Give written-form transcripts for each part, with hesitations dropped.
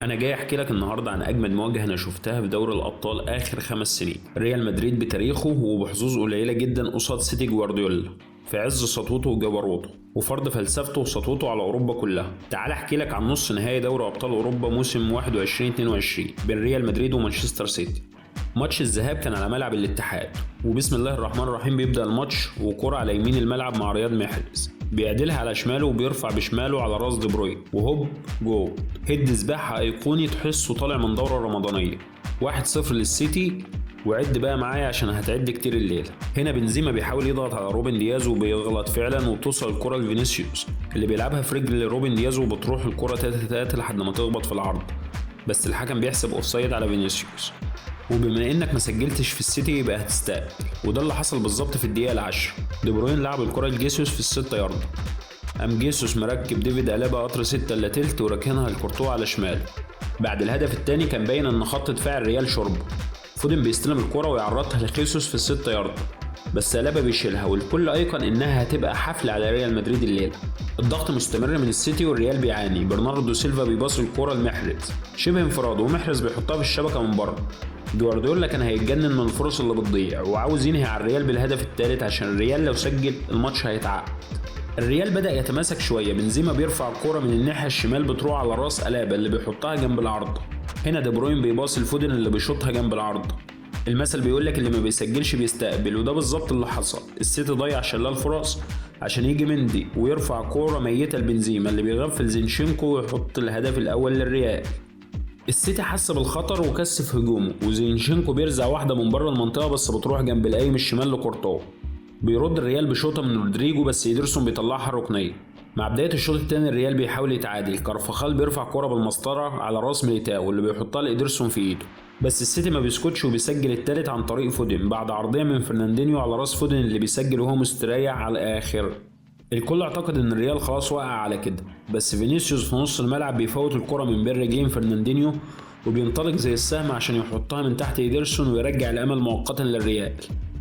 انا جاي احكي لك النهارده عن اجمد مواجهة انا شفتها في دوري الابطال اخر 5 سنين. ريال مدريد بتاريخه وبحظوظ قليله جدا قصاد سيتي جوارديولا في عز سطوته وجبروته وفرض فلسفته وسطوته على اوروبا كلها. تعال احكي لك عن نص نهائي دوري ابطال اوروبا موسم 21 22 بين ريال مدريد ومانشستر سيتي. ماتش الذهاب كان على ملعب الاتحاد، وبسم الله الرحمن الرحيم بيبدأ الماتش وكرة على يمين الملعب مع رياض محرز، بيعدلها على شماله وبيرفع بشماله على راس دي بروين وهوب جول. head سباحة ايقوني تحسه طالع من دورة رمضانية. 1-0 للسيتي، وعد بقى معايا عشان هتعد كتير الليلة. هنا بنزيما بيحاول يضغط على روبن دياز وبيغلط فعلا، وبتوصل الكرة لفينيسيوس اللي بيلعبها في رجل روبن دياز، وبتروح الكرة 3-3 لحد ما تخبط في العرض، بس الحكم بيحسب offside على فينيسيوس. وبما انك ما سجلتش في السيتي يبقى هتستقبل، وده اللي حصل بالظبط في الدقيقة 10. دي بروين لعب الكره لجيسوس في ال6 يارده، قام جيسوس مركب ديفيد ألابا قطر 6 الا تلت وراكنها لكورتوا على شماله. بعد الهدف الثاني كان باين ان خط دفاع الريال شرب. فودن بيستلم الكرة ويعرضها لخيسوس في ال6 يارده، بس ألابا بيشيلها، والكل ايقن انها هتبقى حفلة على ريال مدريد الليلة. الضغط مستمر من السيتي والريال بيعاني. برناردو سيلفا بيباص الكرة لمحرز شبه انفراد، ومحرز بيحطها في الشبكة من بره. جوارديولا كان هيتجنن من الفرص اللي بتضيع وعاوز ينهي على الريال بالهدف الثالث، عشان الريال لو سجل الماتش هيتعقد. الريال بدأ يتماسك شوية. بنزيما بيرفع الكرة من الناحية الشمال بتروح على راس ألابا اللي بيحطها جنب العارضة. هنا دي بروين بيباصي لفودن اللي بيشوطها جنب العارضة. المثل بيقول لك اللي ما بيسجلش بيستقبل، وده بالظبط اللي حصل. السيتي ضيع شلال فرص عشان يجي مندي ويرفع كورة ميتة لبنزيما اللي بيغفل زينشينكو ويحط الهدف الأول للريال. السيتي حس بالخطر وكثف هجومه، وزينشينكو بيرزع واحدة من بره المنطقة بس بتروح جنب القايم الشمال لكورتوا. بيرد الريال بشوطة من رودريجو بس إيدرسون بيطلعها الركنية. مع بداية الشوط الثاني الريال بيحاول يتعادل. كارفاخال بيرفع كرة بالمسطرة على راس ميليتاو اللي بيحطها لإيدرسون في ايده، بس السيتي ما بيسكتش وبيسجل الثالث عن طريق فودن بعد عرضية من فرناندينيو على راس فودن اللي بيسجل وهو مستريح على الآخر. الكل اعتقد ان الريال خلاص وقع على كده، بس فينيسيوس في نص الملعب بيفوت الكرة من بين رجلين فرناندينيو وبينطلق زي السهم عشان يحطها من تحت إيدرسون ويرجع الامل مؤقتا للريال.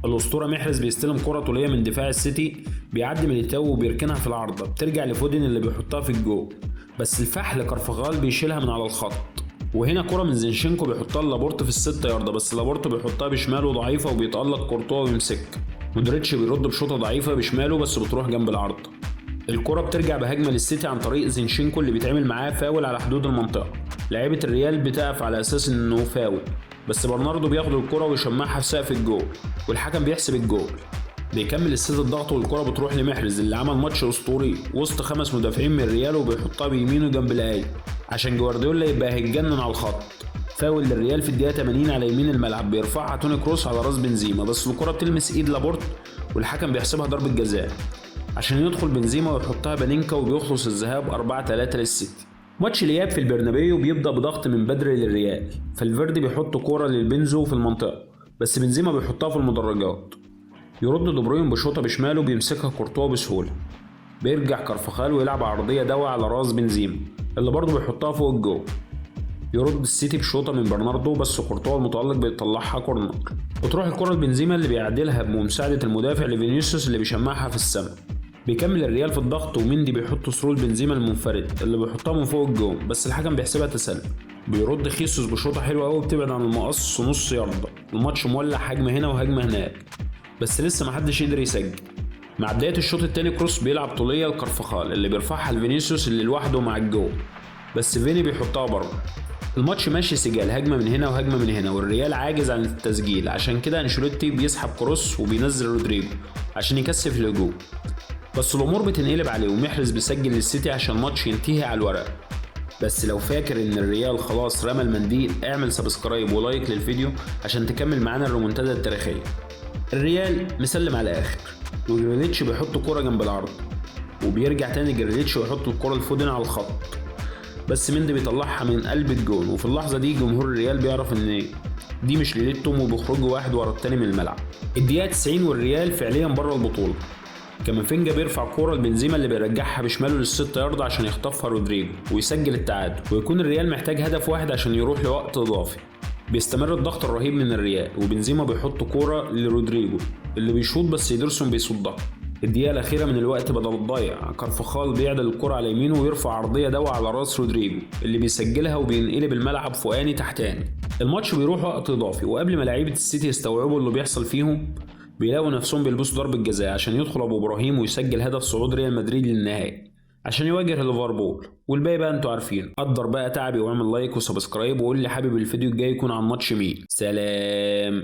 الاسطورة محرز بيستلم كره طوليه من دفاع السيتي، بيعدي ميليتاو وبيركنها في العارضة، بترجع لفودن اللي بيحطها في الجول، بس الفحل كارفاخال بيشيلها من على الخط. وهنا كرة من زينشينكو بيحطها لابورت في ال6 ياردة، بس لابورت بيحطها بشماله ضعيفة وبيتألق كورتوا ويمسك. مودريتش بيرد بشوطة ضعيفة بشماله بس بتروح جنب العارضة. الكرة بترجع بهجمة للسيتي عن طريق زينشينكو اللي بيتعمل معاه فاول على حدود المنطقة. لعيبة الريال بتقف على أساس إنه فاول، بس برناردو بياخد الكرة ويشمعها في سقف الجول والحكم بيحسب الجول. بيكمل السيتي الضغط والكرة بتروح لمحرز اللي عمل ماتش أسطوري وسط 5 مدافعين من الريال وبيحطها بيمينه جنب الآية عشان جوارديولا يبقى هيتجنن على الخط. فاول للريال في الدقيقة 80 على يمين الملعب، بيرفعها توني كروس على راس بنزيما بس الكرة بتلمس ايد لابورت والحكم بيحسبها ضربة جزاء عشان يدخل بنزيما ويحطها بانينكا، وبيخلص الذهاب 4-3 للسيتي. ماتش الاياب في البرنابيو بيبدا بضغط من بدري للريال. فالفيردي بيحط كورة للبنزو في المنطقة بس بنزيما بيحطها في المدرجات. يرد دي بروين بشوطه بشماله بيمسكها كورتوا بسهولة. بيرجع كارفاخال ويلعب عرضية دوا على راس بنزيما اللي برضه بيحطها فوق الجول. يرد السيتي بشوطه من برناردو بس كورتوا المتألق بيطلعها corner، وتروح الكره لبنزيما اللي بيعدلها بمساعدة المدافع لفينيسيوس اللي بيشمعها في السماء. بيكمل الريال في الضغط ومندي بيحط through لبنزيما المنفرد اللي بيحطها من فوق الجون بس الحكم بيحسبها تسلل. بيرد خيسوس بشوطه حلوة قوي بتبعد عن المقص نص يارده. الماتش مولع، هجمة هنا وهجمه هناك، بس لسه محدش قدر يسجل. مع بداية الشوط الثاني كروس بيلعب طوليه لكارفاخال اللي بيرفعها لفينيسيوس اللي لوحده مع الجول بس فيني بيحطها بره. الماتش ماشي سجال، هجمة من هنا وهجمه من هنا، والريال عاجز عن التسجيل. عشان كده انشيلوتي بيسحب كروس وبينزل رودريجو عشان يكثف الهجوم، بس الامور بتنقلب عليه ومحرز بيسجل للسيتي عشان الماتش ينتهي على الورق. بس لو فاكر ان الريال خلاص رمى المنديل، اعمل subscribe و like للفيديو عشان تكمل معانا الريمونتادا التاريخية. الريال مسلم على الاخر، وجريليتش بيحط كرة جنب العرض، وبيرجع تاني جريليتش ويحط الكرة لفودن على الخط بس مندي بيطلعها من قلب الجون. وفي اللحظة دي جمهور الريال بيعرف ان دي مش ليلتهم وبيخرجوا واحد ورا التاني من الملعب. الدقيقة 90 والريال فعليا بره البطولة. كامافينجا بيرفع كورة لبنزيما اللي بيرجعها بشماله لل6 يارده عشان يخطفها رودريجو ويسجل التعادل، ويكون الريال محتاج هدف واحد عشان يروح لوقت اضافي. بيستمر الضغط الرهيب من الريال وبنزيما بيحط كورة لرودريجو اللي بيشوط بس إيدرسون بيصدها. الدقيقة الأخيرة من الوقت بدل الضايع، كارفخال بيعدل الكرة على يمينه ويرفع عرضية دوا على راس رودريجو اللي بيسجلها وبينقلب الملعب فوقاني تحتاني. الماتش بيروح وقت إضافي، وقبل ما لعيبة السيتي يستوعبوا اللي بيحصل فيهم بيلاقوا نفسهم بيلبسوا ضربة جزاء عشان يدخل أبو إبراهيم ويسجل هدف صعود ريال مدريد للنهائي عشان يواجه ليفربول. والباقي بقى انتوا عارفين. قدر بقى تعبي واعمل like و subscribe وقول لي حابب الفيديو الجاي يكون عن ماتش مين. سلام.